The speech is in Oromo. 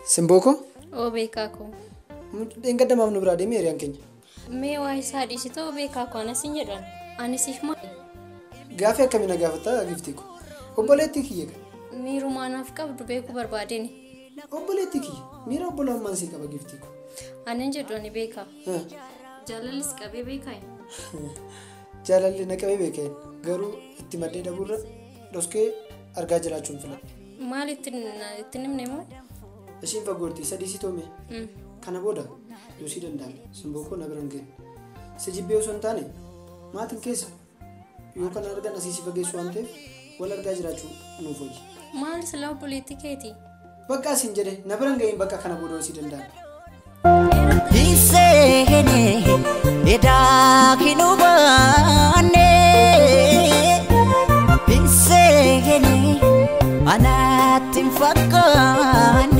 Simboo koo? Oo beekaa koo. Dheengadda maaf nu biraa deemee hiriyaan keenya? Mee waa isaa dhiisitoo beekaa koo anas hin jedhan. Ani siif maali? Gaafii akkamii na gaafatta giftii koo? Obboleettii kiyya kan. Miirumaa naaf qabdu beekuu barbaadeni. Obboleettii kiyya miira obbolummaan sii qaba giftii koo. Ani hin jedhu ani beekaa. Jaalallis qabee beekaa? Jaalalli na qabee beekaa garuu itti maddee dhabuurra dhoskee argaa jiraachuun filadhe. Maal itti himne moo? Ishiin fagoorti sadii si toome. Kana booda yoo si danda'ame simboo koo na bira hin geenye. Si jibbee osoo hin taane maatiin keessa yoo kana argan asii si fageessu waan ta'eef wal argaa jiraachuu nuuf hojii. Maal silaa obboleettii keeti? Bakka asiin jedhe na bira hin gahiin bakka kana booda yoo si danda'ame. Hinseenee edaa hin hubanne hinseenee anaatti hin fakkaanne.